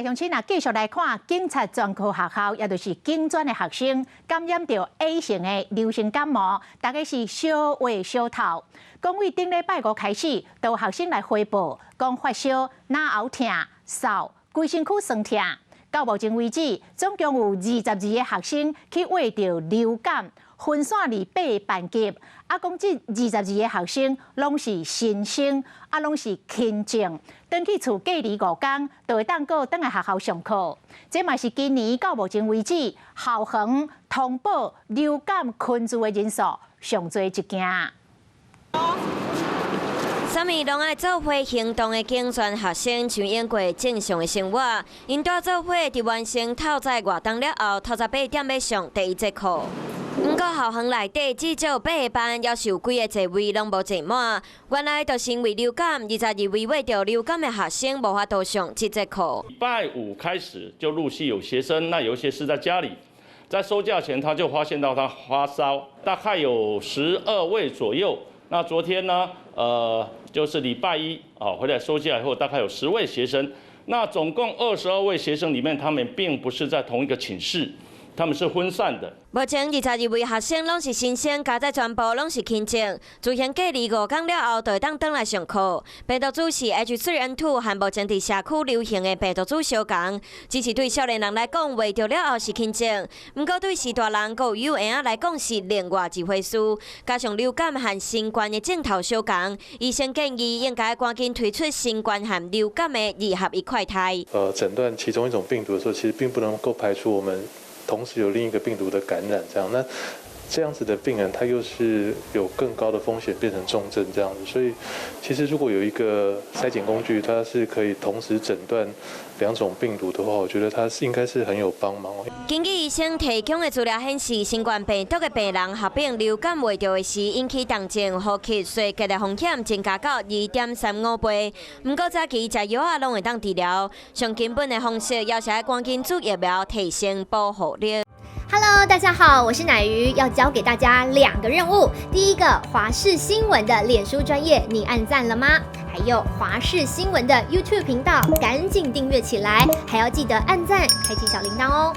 來鄉親啊，繼續來看警察專科學校，也就是警專的學生感染著 A 型的流行感冒，大家是小話小透。講為頂禮拜五開始，都有學生來回報，講發燒、嚨喉疼、嗽、規身軀酸疼。到目前為止，總共有22個學生去患著流感，分散佇八個班級。啊，講這22個學生攏是新生，啊，攏是輕症，轉去厝隔離5工，就會當閣轉來學校上課。這嘛是今年到目前為止校園通報流感群聚的人數上濟一件。啥物攏愛做伙行動的警專學生，像用過正常的生活。𪜶帶做伙佇完成透早活動了後，透早8點欲上第一節課。毋過校園內底至少八個班，猶是有幾個座位攏無坐滿。原來就是因為流感，22位患著流感的學生無法度上這節課。禮拜五開始就陸續有學生，那有些是在家裡，在收假前他就發現到他發燒，大概有12位左右。那昨天呢，就是禮拜一啊，回來收假以後，大概有10位學生。那總共22位學生裡面，他們並不是在同一個寢室，他們是分散的。目前22位學生攏是新生，加載全部攏是輕症，自行隔離5工了後，就會當轉來上課。病毒株是 H3N2 和目前佇社區流行的病毒株相仝，只是對少年人來講，患著了後是輕症，毋過對序大人閣有嬰仔來講是另外一回事。加上流感和新冠的症頭相仝，醫生建議應該趕緊推出新冠和流感的二合一快篩。診斷其中一種病毒的時候，其實並不能夠排除我們同時有另一個病毒的感染，這樣，那這樣子的病人，他又是有更高的風險變成重症這樣子，所以其實如果有一個篩檢工具，它是可以同時診斷兩種病毒的話，我覺得它是應該是很有幫忙。根據醫生提供的資料顯示，新冠病毒的病人合併流感患著的時，引起重症、呼吸衰竭的風險增加到2.35倍。毋過早期食藥仔攏會當治療，上根本的方式，猶是愛趕緊注疫苗，提升保護力。 Hello，大家好，我是乃瑜，要交給大家兩個任務。第一個，華視新聞的臉書專頁，你按讚了嗎？還有華視新聞的 YouTube 頻道，趕緊訂閱起來，還要記得按讚，開啟小鈴鐺哦。